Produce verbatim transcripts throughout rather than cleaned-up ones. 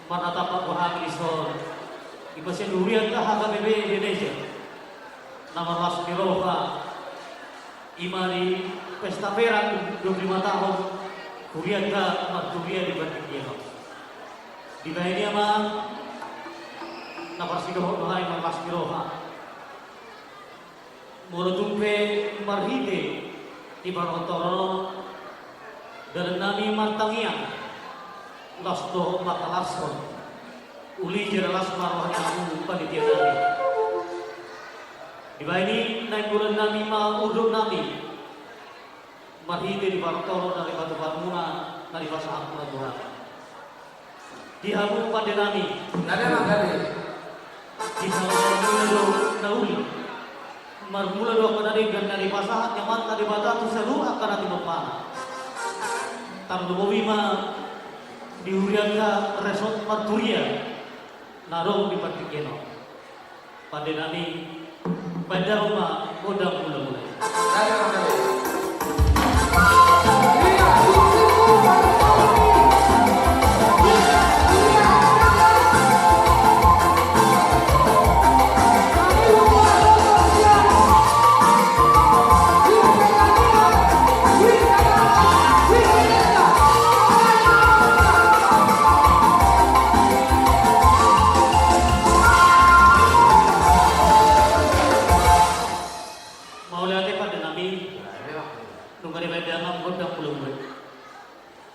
Marnatampak do hami dison, i ma sian hurianta H K B P Indonesia, na marlas ni roha, i ma di pesta perak dua puluh lima tahun hurianta marturia di partingkian on. Dibahen i amang, na parsidohot do hami marlas ni roha. Molo tung pe marhite di partontoron on, dalan nami martangiang, las dohot marhalashon, uli jala las ma roha ni hamu panitia nami. Dibahen i nainggolan nami ma urdot nami, marhite di partontoron na dipatupa muna, na dipasahat muna tu hami. Di hamu pande nami. Nada nada. Di hamu marmula do na uli. Marmula do angka na denggan na dipasahat ni Amanta Debata tu saluhut angka na tinompana. Tarlumobi ma di hurianta resort Marturia na adong di partingkian on. Pande nami, bahen damang ma gondang mulamula i. Mauliate pande nami. Nunga dibahen damang gondang mulamula i.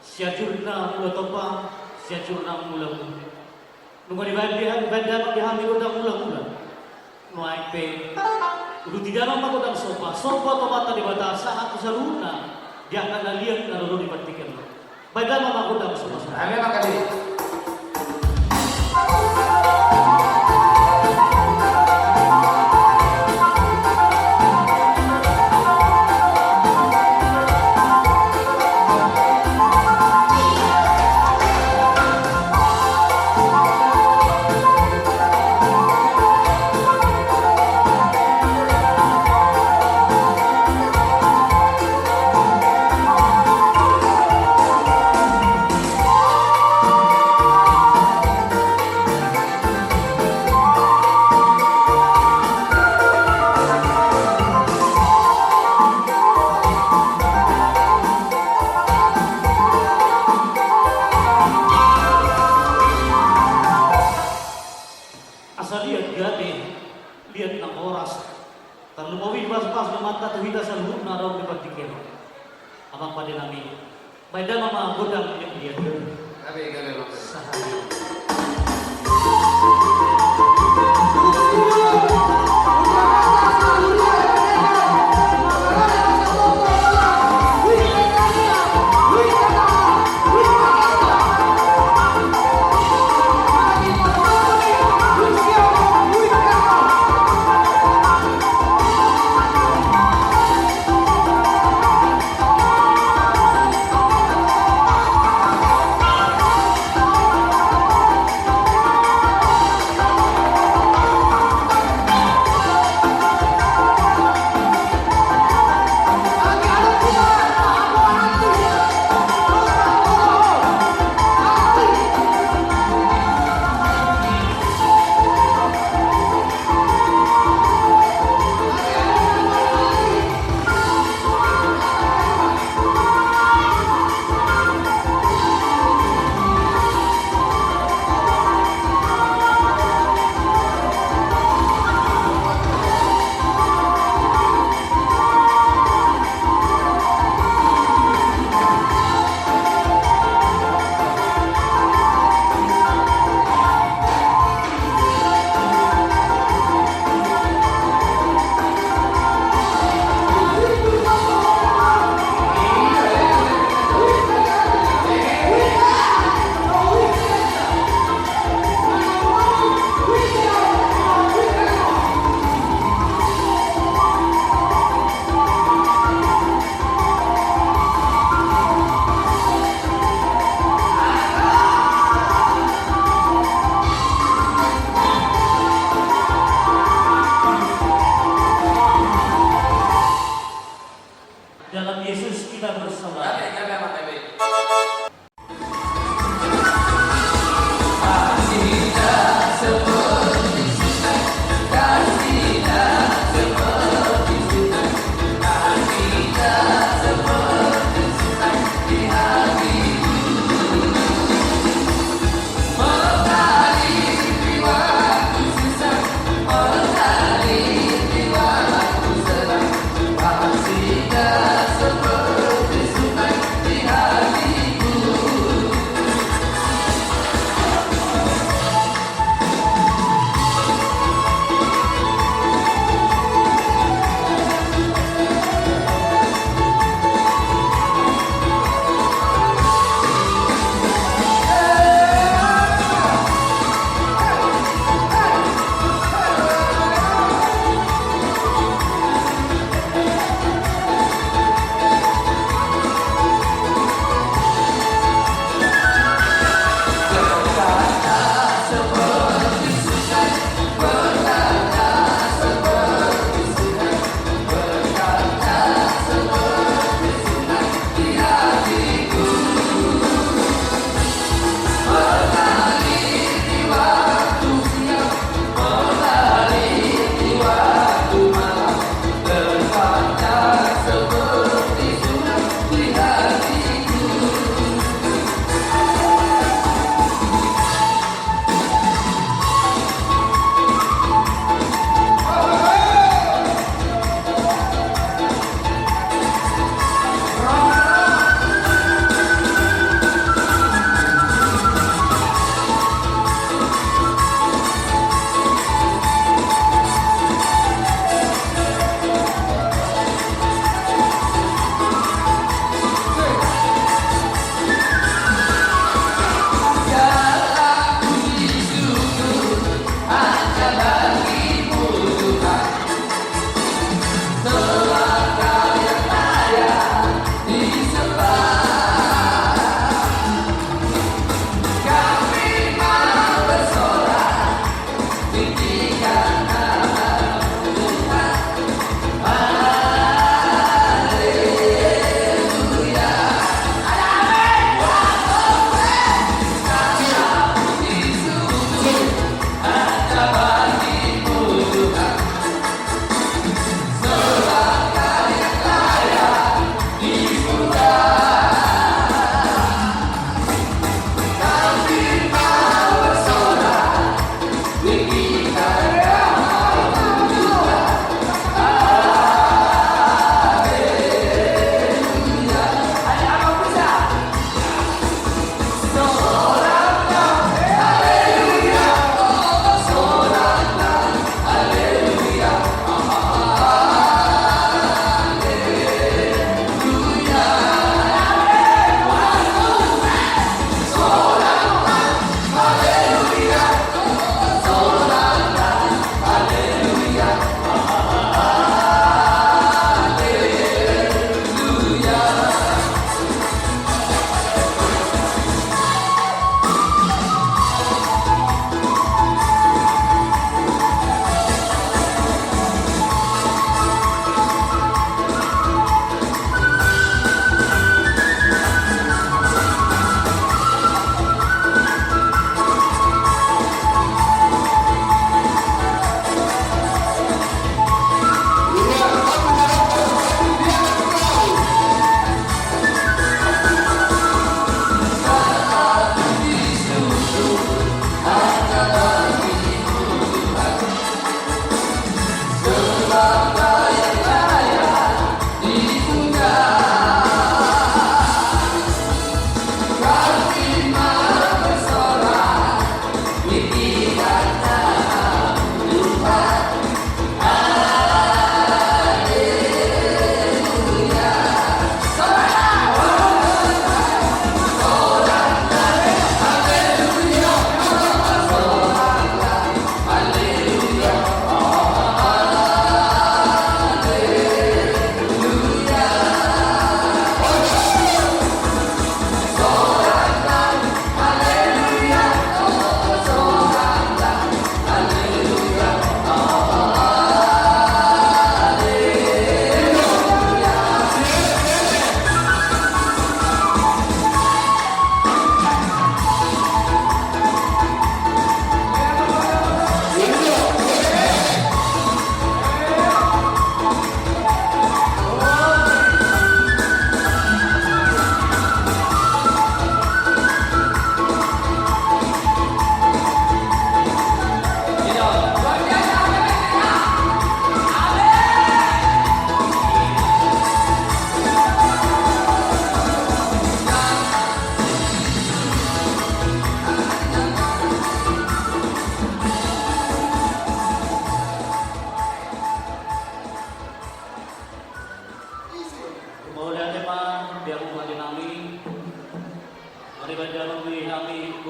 Siajurna mula tompa, siajurna mula mula. Nunga dibahen, dibahen damang di hami gondang mulamula. Nuaeng pe uduti damang ma gondang somba, somba tu Amanta Debata sahat tu saluhutna di angka na liat na ro di partingkian on. Bahen damang ma gondang somba, somba. Ame ma kade. Asa liat gate, liat nang horas. Tarlumobi paspas ma Amanta tu hita saluhutna adong di partingkian on. Amang pande nami. Bahen damang ma gondang liat-liat. Sahali.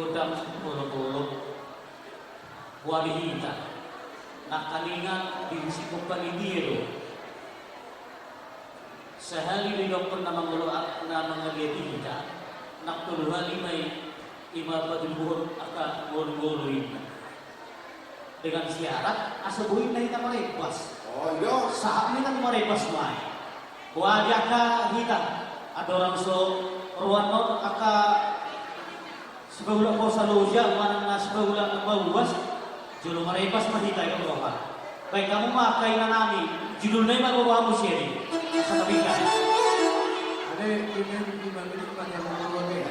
Godang olopolop, boha di hita, nangkaningan di singkop panitia do. Sahali do idokkon na mangolo, na mangaliati hita, nang tolu hali ma i, ima patuduhon angka ngolu-ngolu i. Dengan syarat asa boi na hita marembas. Oh, iya. Sahat ni hita marembas ma i. Boha di angka hita, andorang so roan on angka sipaulak poso loja manang na sipaulak na mauas, jolo marembas ma hita i roha. Baen hamu ma angka inanami, judulna i ma boha hamu sian i. Satabi kan. Ade, ini lima menit ma dia mau ngomong, eh.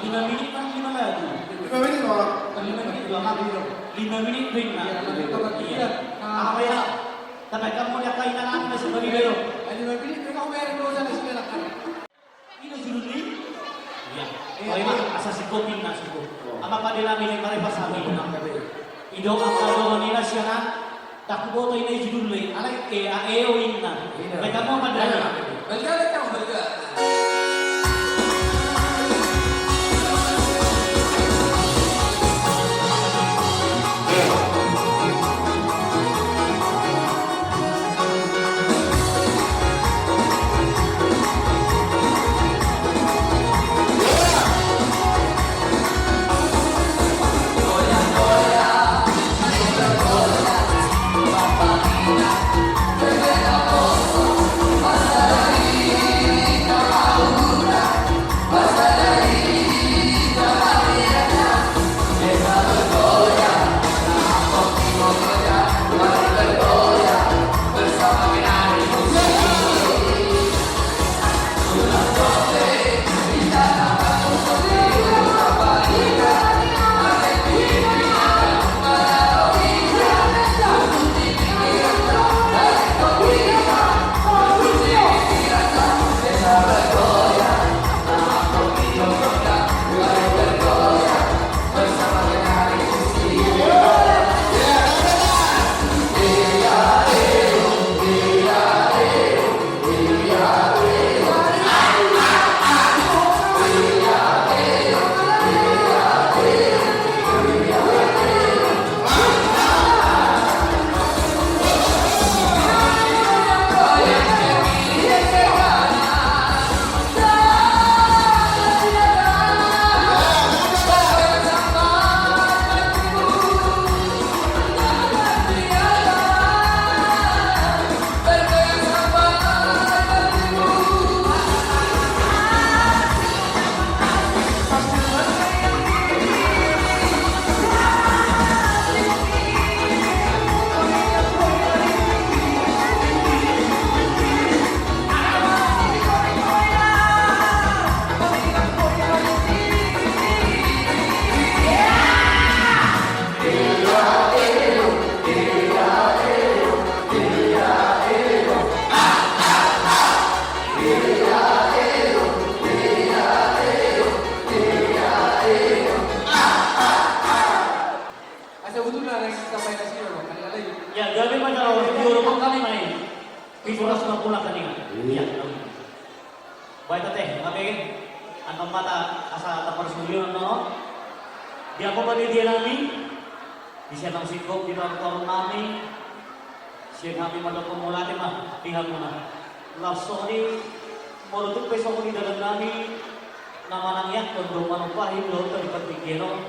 Lima menit ma lima lagu. Lima menit, Bang. Lima menit, Bang. Lima menit, Bang. Iya, lima menit, Bang. Iya. Apa ya? Tapi kamu dia kainan apa sih bagi dia? Lima menit, Bang, kau bayar dulu sana, sini lah, kan. Ini judul ni? Iya. Eh, oh, ini apa? Asa sikopin na sikop. Oh. Apa pada nami yang mereka sami? Ido apa doang ini nasianan? Taku boto ini judul ni. Alai, eh, ah, eh, oh, inna. Iya. Mereka mau pada. Iya. Balik, balik, balik. Asa butuh lah, Rex, sampai ke sini, Bang. Ada lagi? Ya, gabe ma jalo, dua puluh kali main. Pitu ratus lima puluh kali, kan? Iya. Baik, Teh, oke. Antam mata asa tapar sulion, no? Di angka panitia nami, di sian na singkop, di paruparu nami, sian hami mandok mauliate ma di hamuna. Laos songon i, molo tung pe songon i dalan nami, na manangianghon do manumpahi ulaonta di partingkian on.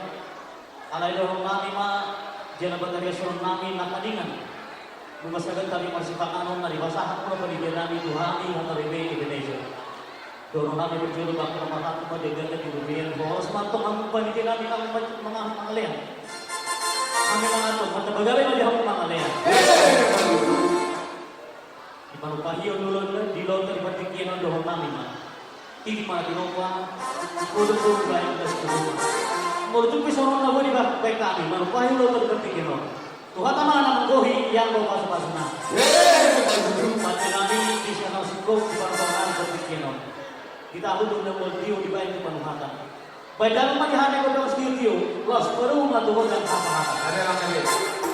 Alai dohonon nami ma, jala patariashon nami nangkaningan. Nunga sagan hami marsipanganon na dipasahat muna panitia nami tu hami, hata B P Ebenezer. Dohonon nami parjolo bangko ma hata ma denggan na di bumian, horas ma antong hamu panitia nami, hamu ma-, manga-, mangalean. Hami mangatur, mata bagale ma di hamu mangalean. Di panumpahion ulaonta di partingkian on dohonon nami ma. Tingki ma di roha, bodo bodo baen das di roha. Molo tung pe songon na boi dibaen hami, manumpahi ulaonta di partingkian on. Tuhanta ma na manggohi, ianggo pasupasuna. Panitia nami di sian na singkop, di panumpahion di partingkian on. Di tahu tu na molo tio dibaen tu panuhatan. Baen damang ma di hami gondang sitio, laos padomu ma tu gondang hata-hata. Ada lagi.